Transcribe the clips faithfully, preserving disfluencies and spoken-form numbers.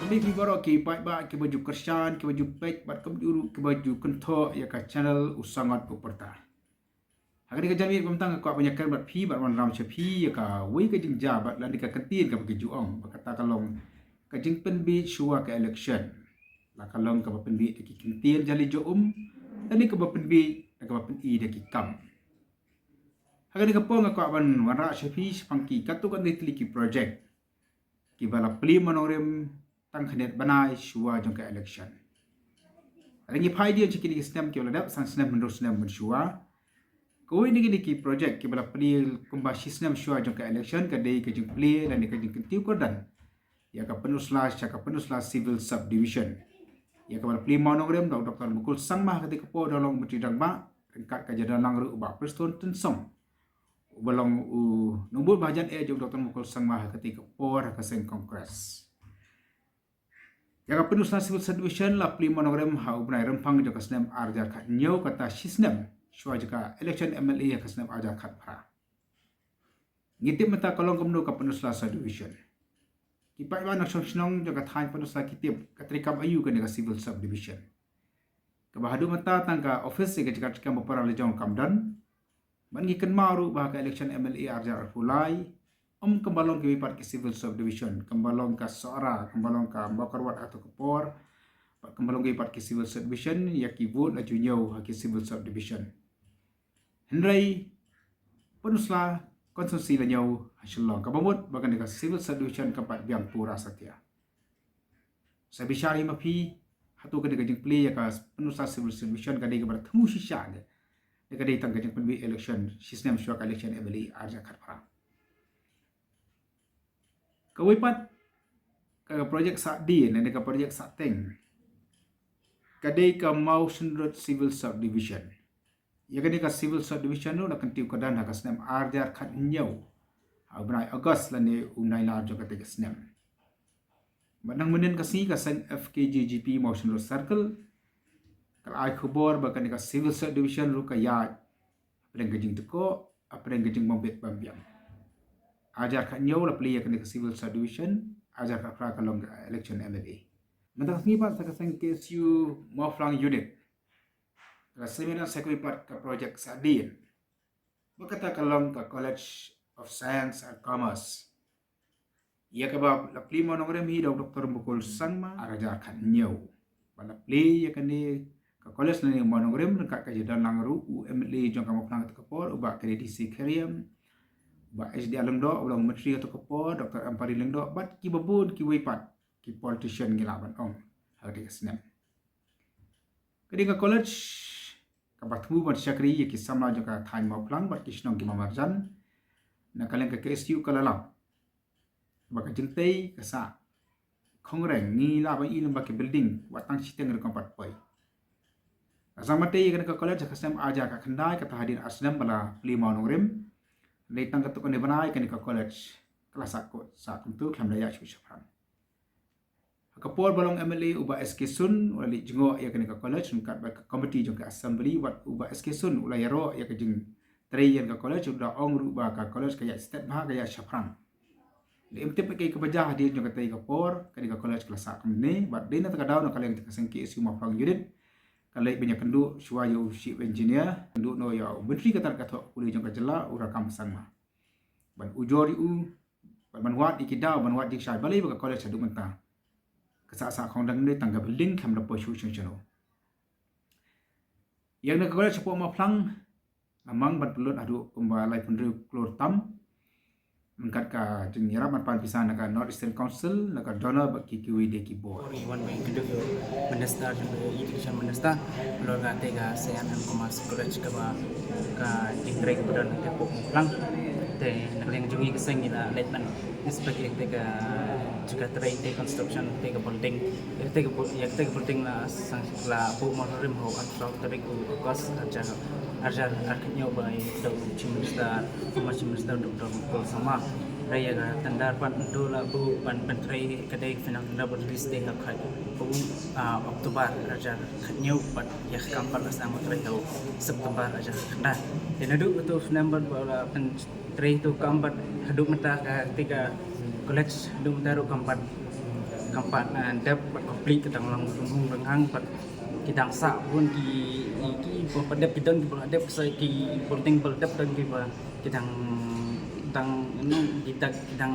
Phi baroh ki paidbah kiba ju kyrshan, kiba ju peit bad kumjuh ruh kiba ju kynthoh ïa ka channel U Sangot U Pyrta. Ha kane ka janmiet ba mynta nga kwah ban ïakren bad phi bad wanrah sha phi ïa kawei ka jingjia bad lane ka kyntien kaba ki ju ong ba kata ka long ka jingpynbiej shuwa ka election. La ka long kaba pynbiej da ki kyntien jali jo um lane kaba pynbiej da kaba pyni da ki kam. Ha kane ka por nga kwah ban wanrah sha phi shaphang ki katto katne tylli ki project kiba la plie mawnongrim tang khyndiat bnai shuwa jong ka election. Lada ngi phai dien sha kine ki snem kiba la dep, san snem hynriew snem mynshuwa. Kawei na kine ki project kiba la plie kumba shi snem shuwa jong ka election ka dei ka jingplie lane ka jingkyntiew kyrdan ïa ka Pynursla sha ka Pynursla Civil Subdivision, ïa kaba la plie mawnongrim da u Doctor Mukul Sangma ha katei ka por da u long u Myntri Rangbah, ryngkat ka jingdonlang ruh u Bah Prestone Tynsong uba long u nongbud ba hajan eh jong u Doctor Mukul Sangma ha katei ka por ha ka seng Congress. Ïa ka Pynursla Civil Subdivision la plie mawnongrim ha u bnai Rymphang jong ka snem ar hajar khathynñiew, kata shi snem shuwa jong ka election M L A ha ka snem ar hajar khatphra. Ngi tip mynta ka long kumno ka Pynursla Subdivision. Ki paidbah nongshong shnong jong ka thaiñ Pynursla ki tip ka treikam aïu kane ka Civil Subdivision, kaba haduh mynta tang ka office ïa ka jaka treikam ba para lajong kam don. Bad ngi kynmaw ruh ba ha ka election M L A ar hajar arphew lai, ym kumba long kiwei pat ki Civil Subdivision, kumba long ka Sohra, kumba long ka Mawkyrwat ha kato ka por, bad kumba long kiwei pat ki Civil Subdivision, ïa ki vote la ju ñiew ha ki Civil Subdivision. Hynrei Pynursla constituency la ñiew ha Shillong, kaba mut ba kane ka Civil Subdivision kam pat biang pura satia. Sa bishar ïa ma phi, hato kane ka jingplie ïa ka Pynursla Civil Subdivision ka dei kaba la thmu shisha ne, ne ka dei tang ka jingpynbiej election shi snem shuwa ka election M L A ar hajar khatphra. Kawei pat ka project sahdien ne ka project sahteng ka dei ka Mawshynrut Civil Subdivision. Ïa kane ka Civil Subdivision ruh la kyntiew kyrdan ha ka snem ar hajar khathynñiew, ha u bnai August lane u Nailar jong katei ka snem. Bad nang mynnin ka sngi ka seng F K J G P Mawshynrut Circle ka la ai khubor ba kane ka Civil Subdivision ruh ka ïaid hapdeng ka jingtyrkhong, hapdeng ka jingbym bit bym biang. Ar hajar khathynñiew la plie ïa kane ka Civil Subdivision, ar hajar khatphra ka long ka election M L A. Mynta ka sngi pat sa ka seng K S U Mawphlang Unit ka la seminar sa kawei pat ka project sahdien, ba kata ka long ka College of Science and Commerce, ïa kaba la plie mawnongrim hi da u Doctor Mukul Sangma ar hajar khathynñiew. Ba la plie ïa kane ka college nangne mawnongrim ryngkat ka jingdonlang ruh u M L A jong ka Mawphlang kato ka por, u Bah K D D C Khyriem, u Bah H D R Lyngdoh uba long u Myntri kato ka por, Doctor Ampari Lyngdoh bad kiba bun kiwei pat ki politician ngi lah ban ong ha katei ka snem. Ka dei ka college kaba thmu ban shakri ïa ki samla jong ka thaiñ Mawphlang bad ki shnong kiba marjan na ka liang ka K S U ka la lap ba ka jingtei ka sah khongreng, ngi lah ban i lem ba ki building wat tang shiteng ruh kam pat poi. Ka sdang ban tei ïa kane ka college ha ka snem ar hajar khatkhyndai, kata hadien ar snem ba la plie mawnongrim. Dei tang katto katne bnai kane ka college ka la sah kot sah kumto khlem da ïaid shuh shaphrang. Ha ka por ba long M L A u Bah S K Sun u la leit jngoh ïa kane ka college ryngkat bad ka committee jong ka assembly, bad u Bah S K Sun u la ïaroh ïa ka jingtrei ïa ka college, u da ong ruh ba ka college ka ïaid stet bha, ka ïaid shaphrang. Lada ym tip kaei kaba jia hadien jong katei ka por, kane ka college ka la sah kumne. Bad dei na kata ka daw na ka liang ka seng K S U Mawphlang Unit ka leit ban ïakynduh shuwa ïa u Chief Engineer, kynduh noh ïa u Myntri ka tnad ka thoh pule jong ka jylla u Rakkam Sangma, ban ujor ïa u, ban, ban wad ïa ki daw ban wad jingshai balei ba ka college haduh mynta ka sah sah khongdang ne tang ka building khlem da poi shuh shano shano. Ïa kane ka college shapoh Mawphlang nga mang ban pynlut haduh kumba laiphew hynriew klur tam ryngkat ka jingïarap ban pan pisa na ka North Eastern Council, na ka DoNER bad ki kiwei de ki bor. Ri wan ba ïakynduh ïa u Minister, ïa u Education Minister halor katei ka C M M Commerce College kaba ka jingtrei kaba don hapoh Mawphlang. Te na ka liang jong ngi ka seng ngi la leit ban inspect ïa katei ka jaka trei, katei ka construction, katei ka building. Ïa katei ka bu-, ïa katei ka building la sdang, la buh mawnongrim ha u arphew saw tarik u August ar hajar, ar hajar arphew hynñiew bad da u Chief Minister, former Chief Minister Doctor Mukul Sangma. Hynrei ïa ka tender pat haduh la buh ban pyntrei ka dei ka final tender ba release dei ha u khaid, ah, October ar hajar arphew hynñiew bad ïa ka kam pat la sdang ban trei ha u September ar hajar arphew khyndai. Te naduh kato u snem pat ba la pyn trei kato ka kam bad haduh mynta ka, katei ka college haduh mynta ruh kam pat Kam pat, ah, dep pat complete, ki dang long rung rung rang hang pat, ki dang sah bun ki, ki, ki ba dep, ki don ki ba dep sa ki building ba dep don ki ba, ki dang, dang, no, ki dang, ki dang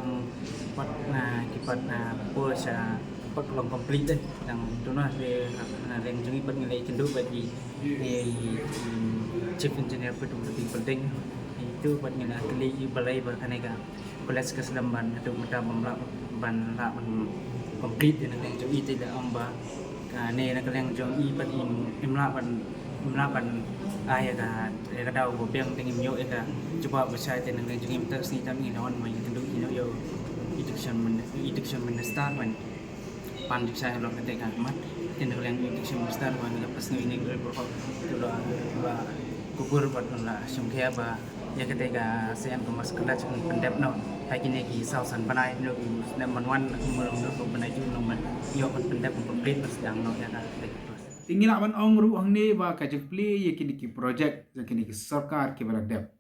pat, ah, ki pat, ah, por sha pat long complete deh. Dang tu na de, na liang jong ngi pat ngi la ïakynduh bad ki, ki, ki chief engineer pat jong ka building. Itu pat ngi la kylli balei ba kane ka college ka slem ban haduh mynta bym lah ban lah ban complete. Te na ka liang jong i te la ong ba, ah, ne na ka liang jong i pat im, im lah ban, im lah ban ai ïa ka, ïa ka daw ba biang, te ngim ïoh ïa ka jubab ba shai. Te na ka liang jong i mynta ka sngi tam ngi la wan ban ïakynduh ïa u education min-, education minister ban pan jubab shai halor kata ka mat. Te na ka liang education minister ba ngi la pas ngi ne ko tu la, la kubur bad la shim khia ba ïa kata ka Saint Thomas College yn pyndep noh ha kine ki saw san bnai, noh ki snem ban wan, kumno, noh ki bnai ju, noh ban ïoh ban pyndep ban complete ban sdang noh ïa ka. Te ngi lah ban ong ruh hangne ba ka jingplie ïa kine ki project jong kine ki sorkar kiba la dep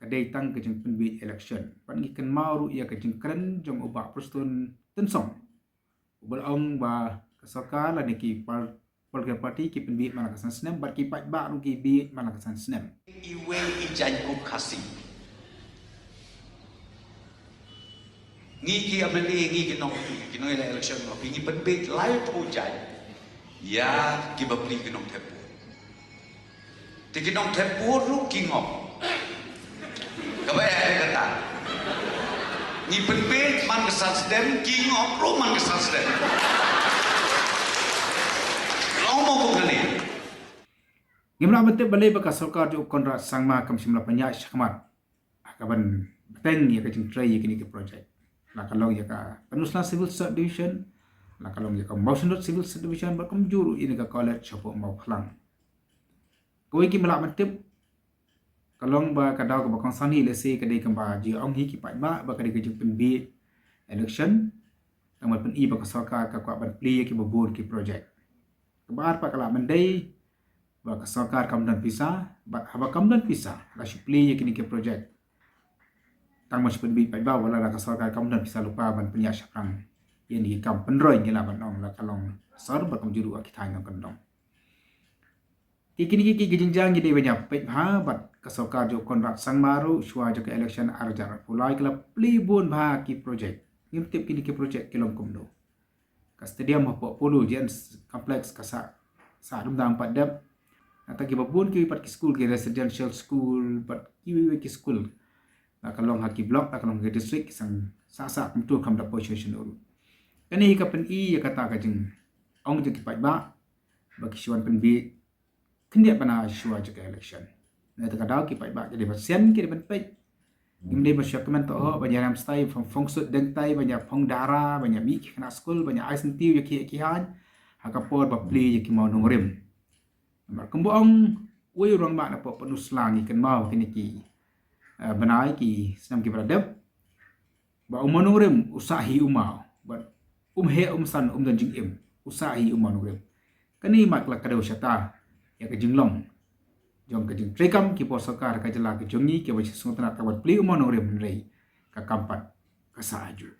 ka dei tang ka jingpynbieit election. Bad ngi kynmaw ruh ïa ka jingkren jong u Bah Prestone Tynsong, uba la ong ba ka sorkar lane ki par-, political party ki pynbieit man la ka san snem, bad ki paidbah ruh ki bieit man la ka san snem. Iwei i jaiñkup Khasi. Ngi ki M L A, ngi ki nong, ki nongïaleh election, ngi pynbieit laiphew jaiñ ïa ki bapli ki nongthep vote. Te ki nongthep vote ruh ki ngop. Kaba eh kata. Ngi pynbieit man ka san snem, ki ngop ruh man ka san snem. Long mo kum kane. Ngim lah ban tip balei ba ka sorkar jong u Conrad Sangma kam shym la pynïaid shakhmat ha kaban bteng ïa ka jingtrei ïa kine ki project. La ka long ïa ka Pynursla Civil Subdivision, la ka long ïa ka Mawshynrut Civil Subdivision, bad kumjuh ruh ïa ka college hapoh Mawphlang. Kawei kim lah ban tip, ka long ba ka daw kaba kongsan hi lehse ka dei kumba ju ong hi ki paidbah ba ka dei ka jingpynbieit election, tang ban pyni ba ka sorkar ka kwah ban plie ïa kiba bun ki project. Kaba ar pat ka lah ban dei ba ka sorkar kam don pisa, bad haba kam don pisa, la shu plie ïa kine ki project. Tang ban shu pynbieit paidbah, wat la ka sorkar kam don pisa lypa ban pynïaid shaphrang ïa kine ki kam pynroi, ngi lah ban ong, la ka long sor bad kumjuh ruh ha ki thaiñ nongkyndong. Te kine ki, ki, ki jingjia ngi dei ban ïa peit bha, bad ka sorkar jong u Conrad Sangma ruh shuwa jong ka election ar hajar arphew lai ka la plie bun bha ki project. Ngim tip kine ki project ki long kumno. Ka stadium hapoh Polo, G N Complex ka sah, sah dum dang pat dep. Nangta kiba bun kiwei pat ki skul, ki residential school bad kiwei kiwei ki skul, la ka long ha ki block, la ka long ha ki district, ki sah, sah, sah kumto, kam da poi shuh shuh ruh. Kane ka pyni ïa kata ka jingong jong ki paidbah ba ki shu wan pynbieit khyndiat bha na shuwa jong ka election. Na kata ka daw ki paidbah ki dei ban sian, ki dei ban peit. Ngim dei ban shu kmen toh hok, ban ïa rem stai, phong, phong suit deng tai, ban ïa phong dara, ban ïa mih ki khynnah skul, ban ïa ai syntiew ïa ki, ïa ki haiñ ha ka por ba plie ïa ki mawnongrim. Namar kumba ong uwei u rangbah napoh Pynursla, ngi kynmaw kine ki, eh, bnai, ki snem kiba la dep, ba u mawnongrim u sah hi u maw, bad um heh um san um don jingim, u sah hi u mawnongrim. Kane mat la ka dei shata ïa ka jinglong jong ka jingtreikam ki bor sorkar ka jylla ka jong ngi, kiba sngewtynnat ka ban plie u mawnongrim, hynrei ka kam pat ka sah ha juh.